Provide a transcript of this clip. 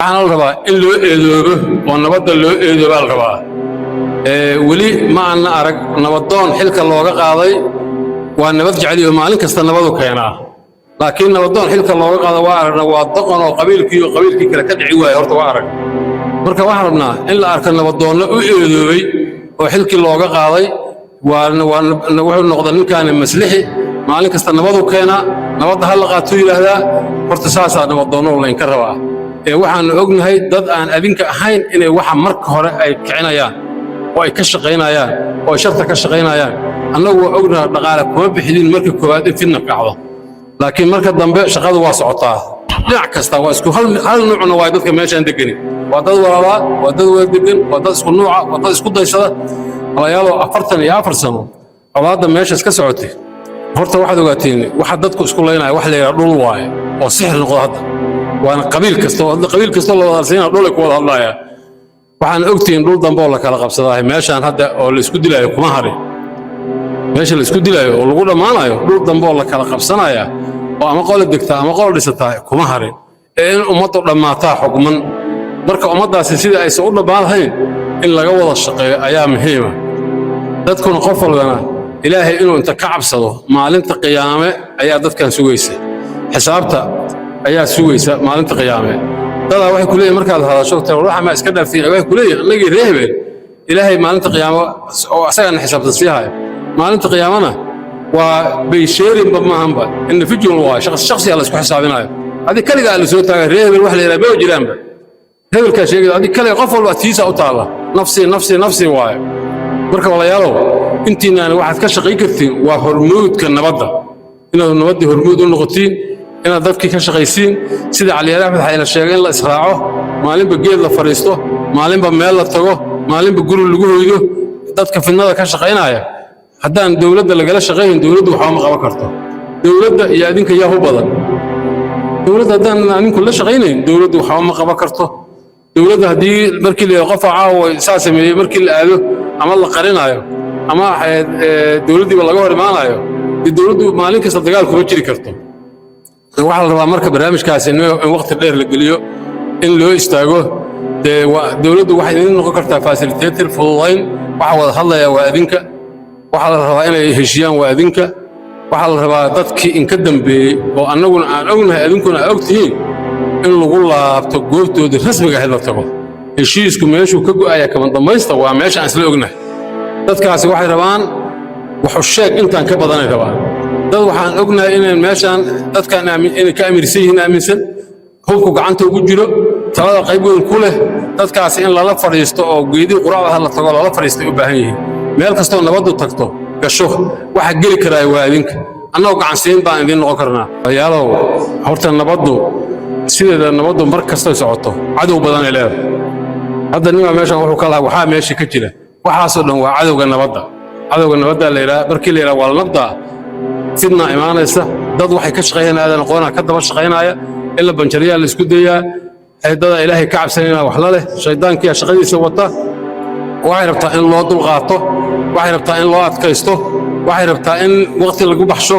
Waxaana la rabaa in loo eedoobo oo nabadda loo eedoobaa la rabaa. Weli ma aanna arag nabadoon xilka looga qaaday. Waa nabad jeceliyo, maalin kasta nabadu keenaa, laakiin nabadoon xilka looga qaado waa aragna, waa doqon oo qabiilkii oo qabiilkii kale ka dhici waaya. Horta waa arag. Marka waxaan rabnaa in la arko nabadoonno u eedoobay oo xilkii looga qaaday. Waa wuxuu noqda ninkaani maslixi, maalin kasta nabadu keenaa, nabadda ha la qaatuu yidhaahdaa. Horta saasaa nabadoonno laynka rabaa. Ee waxaanu ognahay dad aan adinka ahayn inay waxa marka hore ay kicinayaan oo ay ka shaqaynayaan oo ay sharta ka shaqaynayaan. Annagu waa ognahay, dhaqaale kuma bixidin marka koowaad in fitna kacdo, laakiin marka dambe shaqadu waa socotaa dhinac kasta. Waa isku hal nuucna waa dadka meeshaan degani, waa dad walaalaa, waa dad wada degan, waa dad isku nuuca, waa dad isku daysada. Walaalayaalow, 44 sano colaadda meeshaas ka socotay. Horta waxaad ogaatiin waxa dadku isku laynaya wax la yidhaha dhul waaye oo sixir noqdo hadda, waana qabiil kasta oo qabiil kastoo la wada hadsiina dhulay ku wada hadlaya. Waxaan ogtihiin dhul dambe oo la kala qabsadaahay meeshaan hadda oo la isku dilaayo kuma harin. Meesha la isku dilaayo oo lagu dhammaanayo, dhul dambe oo la kala qabsanaya oo ama qola degtaa ama qola dhisataa kuma harin. Ee in ummaddu dhammaataa xugman. Marka ummaddaasi sidii aysan u dhammaan lahayn in laga wada shaqeeyo ayaa muhiima. Dadkuna qof walbana Ilaahay inuu inta ka cabsado, maalinta qiyaame ayaa dadkan sugaysa, xisaabta ayaa sugaysa maalinta qiyaame. Dadaa waxay ku leeyihin markaad hadasho waxa ma iska dhaaftiin, waxay ku leeyihin annagii reer hebel Ilaahay maalinta qiyaamo oo asagana xisaabtan sii haya. Maalinta qiyaamana waa baysheerinba maahanba, individual waayo, shakhsiyaa la isku xisaabinayo. Adi kaligaa la soo taaga, reer hebel wax la yidhaha ma jiraanba. Hebelkaa sheegaya adi kaliga, qof walba tiisa u taalla, nafsi nafsi nafsi waayo. Marka walaalayaalow, intiinaani waxaad ka shaqayn kartiin waa hormuudka nabadda, inaad nabaddii hormuud u noqotiin, inaad dadkii ka shaqaysiin. Sida Caliyaal Axmed xayla sheegay, in la israaco, maalinba geed la fadhiisto, maalinba meel la tago, maalinba guri lagu hoydo. Dadka fidnada ka shaqaynaya haddaan dowladda lagala shaqaynin, dowladdu waxba ma qaban karto. Dowladda iyo adinka yaa u badan. Dowladda haddaan adinku la shaqaynayn, dowladdu waxba ma qaban karto. Dowladda haddii markii la yidhahdo qofa caawa saa sameeyey, markii la aado ama la qarinayo ama dowladdiiba laga hor imaanayo, dee dowladdu maalin kasta dagaal kuma jiri karto. Waxaa la rabaa marka barnaamijkaasi in waqti dheer la geliyo, in loo istaago. Dee dowladdu waxay idin noqon kartaa facilitator, fududayn. Waxa wada hadlaya waa adinka, waxaa la rabaa inay heshiiyaan waa adinka. Waxaa la rabaa dadkii inka dambeeyey oo annaguna aan ognahay, adinkuna aa og tihiin, in lagu laabto goobtoodii rasmiga ahayd, la tago. Heshiisku meeshuu ka go'aya kama dambaysta waa meesha aan isla ognahay. Dadkaasi waxay rabaan waxu sheeg intaan ka badanay rabaan. Dad waxaan ognahay inay meeshaan dadkan inay ka aaminsan yihiin, aaminsan hubku gacanta ugu jiro, talada qayb weyn ku leh. Dadkaasi in lala fadhiisto oo geedihii quraacda ha la tago, lala fadhiistay u baahan yihiin. Meel kastoo nabaddu tagto gasho, waxa geli karaa waa adinka. Annagoo gacansiin baan idiin noqon karnaa. Yaalow, horta nabaddu sideeda, nabaddu mar kastoy socoto cadow badanay leedahay. Hadda nimaa meeshan wuxuu ka lahaa waxaa meesha ka jira, waxaasoo dhan waa cadowga nabadda. Cadowga nabadda la yidhaha, markii la yidhaha waa la nabdaa, fidna imaanaysa. Dad waxay ka shaqeeyaan aadan aqoona ka daba shaqaynaya, in la banjariyaa la isku dayaa. Dada Ilaahay ka cabsanayna wax la leh, shaydaankiyaa shaqadiisa wata. Waxay rabtaa in loo dulqaato, waxay rabtaa in loo adkaysto, waxay rabtaa in waqti lagu baxsho.